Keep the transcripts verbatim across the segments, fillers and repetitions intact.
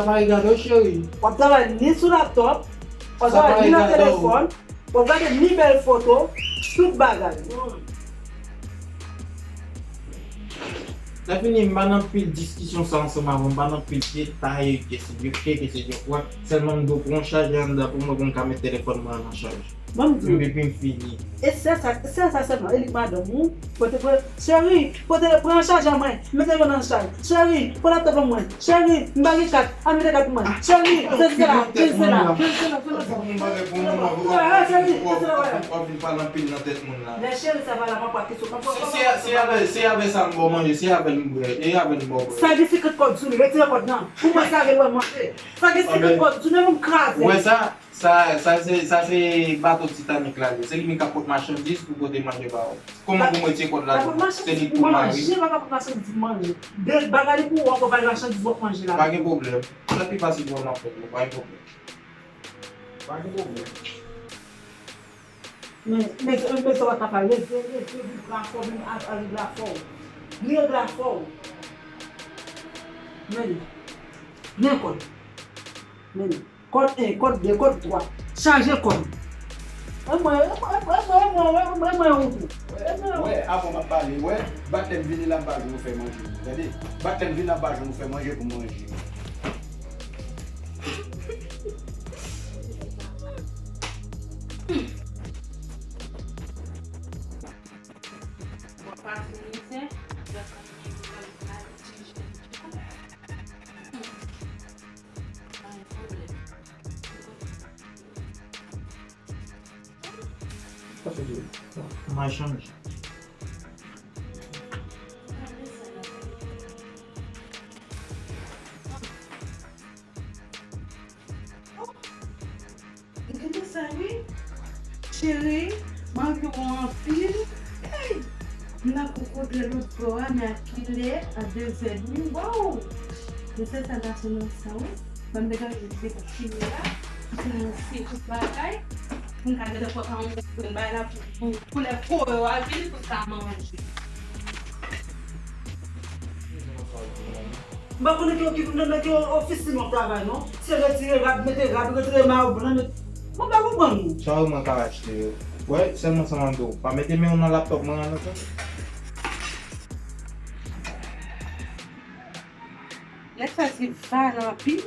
Sa pa regade w, cheri. W ap travay ni sou laptop, w ap travay ni nan telefòn, w ap gade ni bèl foto, tout bagay. Lè fini, m pa nan pil diskisyon sa ansanm avè w, m pa nan pil detay, ke se de ke, ke se de kwa. Sèlman m dwe pran chaje anndan pou mwen, pou m ka met telefòn mwen an nan chaj. Ban m di w. Epi m fini. E sèl sa, sèl sa sèlman, e li k madanm ou, pote pran, cheri, pote pran chajè mwen, mete yo nan chaj. Cheri, pran laptop ban mwen. Cheri, m pa gen kat, al mete kat pou mwen. Cheri, sesi sela, sesi sela, sesi sela, sesi sela. Cheri, sesi sela. W ap vin pale anpil nan tèt moun la. Lè cheri sa pale, m ap pran kesyon. Se, se, se avè, se avè sa m ba w manje, se avè l m bwè, e avè l m ba w bwè. Sa gen senkant kòd sou li, retire kòd nan. Pou mwen sa gen lwa manje. Sa gen senkant kòd sou li, m kraze. Wè sa? Sa, sa se, sa se bato Titanic la ye. Se li menm k ap pot machandiz pou pote manje ba ou. Kòman pou mwen tire kòd la? Se li pou mare. Manje, pa ka pot machandiz pou manje. De bagay li pou ou, ankò pa machandiz w ap manje la. Pa gen pwoblèm. Sa pi fasil pou mwen ap fè l, pa gen pwoblèm. Pa gen pwoblèm. Men, men, men sa w ap fè, leve, leve, viv la fò, menm al, al viv la fò. Li règle la fò. Men, men kòd. Men. Kòd en, kòd de, kòd twa. Chaje kòd. E mwen, e mwen, e mwen, e mwen, e mwen, e mwen, e mwen, e mwen. Wè, wè, avan m ap pale, wè, bat lè m vini la, m pa jwenn nou fè manje. Gade, bat lè m vini la, m pa jwenn nou fè manje pou manje. Bon, pa fini, se, Sa se di, m a chanje. Gade sa wi. Cheri, m anvi w anpil. Hey! M nan konkontre lòt bò a, men a kilè? A de zè edmi. Waw! Mesye sa gason nan sa wi. Ban m te gade li te fini la. Li fini tout bagay. Pou n ka gentan pran yon grenn bagay la pou, pou, pou lè kore yo a vini pou n ka manje. M pa konnen ki, ki, nan, nan ki ofisin w ap travay, non. Se retire rad, mete rad, retire mayo blan, mete, mwen pa konprann ou. Sa yo mwen ka achte yo. Wè, sèlman sa m ap di w. Pa mete men w nan laptòp mwen an, non, sa. Nèg sa se val anpil.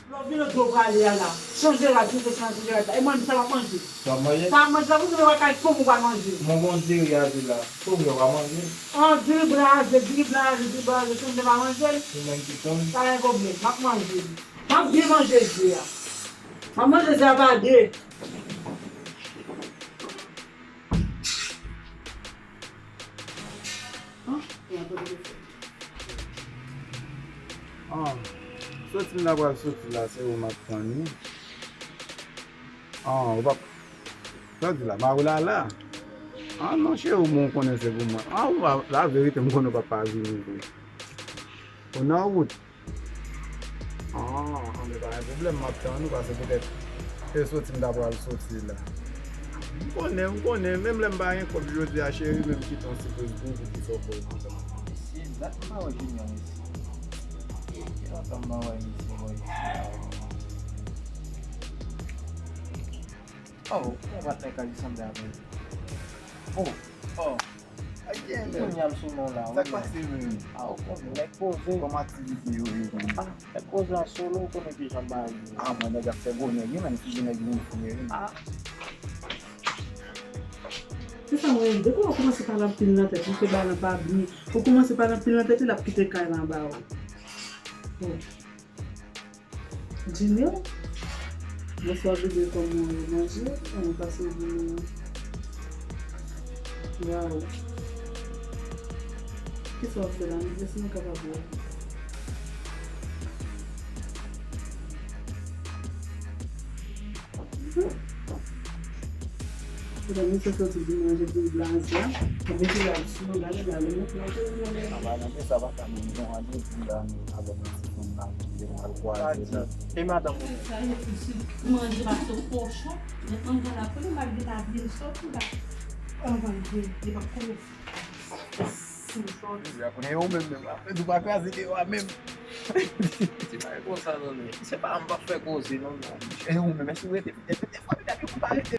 Lè w vin lòt bò w prale a la, chanje rad, chanje, chanje rad la. E mwen menm sa m ap manje. Sa w ap manje? Sa m ap manje la, pou mwen pa kay fon mwen pa manje. Mwen bon diri a di la. Tou yo pa manje. An diri blaze, diri blaze, diri blaze, tou mwen pa manje. Ou menm ki konn. Pa gen pwoblèm, m ap manje. M ap byen manje diri a. M ap manje diri a pa de. An, soti m ta pral soti la, se ou m ap tann wi. An, ou p ap, sa di la, Marilala. An, non, cheri, ou bon, ou konnen se pou mwen. An, ou pa, la verite, m konnen ou p ap pa vini vre. Ou nan wout. Ah, anben pa gen pwoblèm, m ap tann ou, paske poutèt se soti m ta pral soti la. M konnen, m konnen, menm lè m pa gen kòb jodi a, cheri, men m kite yon sipriz pou ou, pou kisa w fè w kontan. Mesye, dat m pa wè Junior, mesye. Gen lontan m pa wè mesye bò isi a. Oh, yon patnè k al sanble avè l. Oh, oh. Kounye a m sou non la, wi. Sa k pase menm? Ah, ou konnen, nèg poze. Kòman aktivite yo ye kounye a? Ah, nèg poze an solo, ou konnen kijan bagay yo ye. Ah, mwen nèg ap fè gwo nèg, wi, menm si gen nèg vin fouye, wi. Ah. Se sa mwen, depi w kòmanse pale anpil nan tèt, li fè bagay lan pa byen. Ou kòmanse pale anpil nan tèt, li ap kite kay lan ba ou. Bon. Junior, bonswa bebe, kòman w ye? Manje? Kòman w pase jounen an? Waw. Kisa w ap fè la? Nou vle si nou kapab wè. Medam, misye soti di manje pou l blaze a. Mwen mete rad sou mwen, gade la, li mete manje pou mwen. Anba nan men sa pa ka menm jan ane pou la menm avèk yon ti fanm la pou l al kwaze la. E madanm ou menm? Sa yo fouti manje pase yon kochon, men ann gade apre li mal gen lavi l soti la. Oh my God, li pa konnen si l soti. Li a konnen yo menm menm, apre tou pa kraze deyò a menm. Se pa konsa non, men se pa m p ap fè koze non, non. E ou menm, èske ou rete, e, e, fwa medam yo pou pa rete.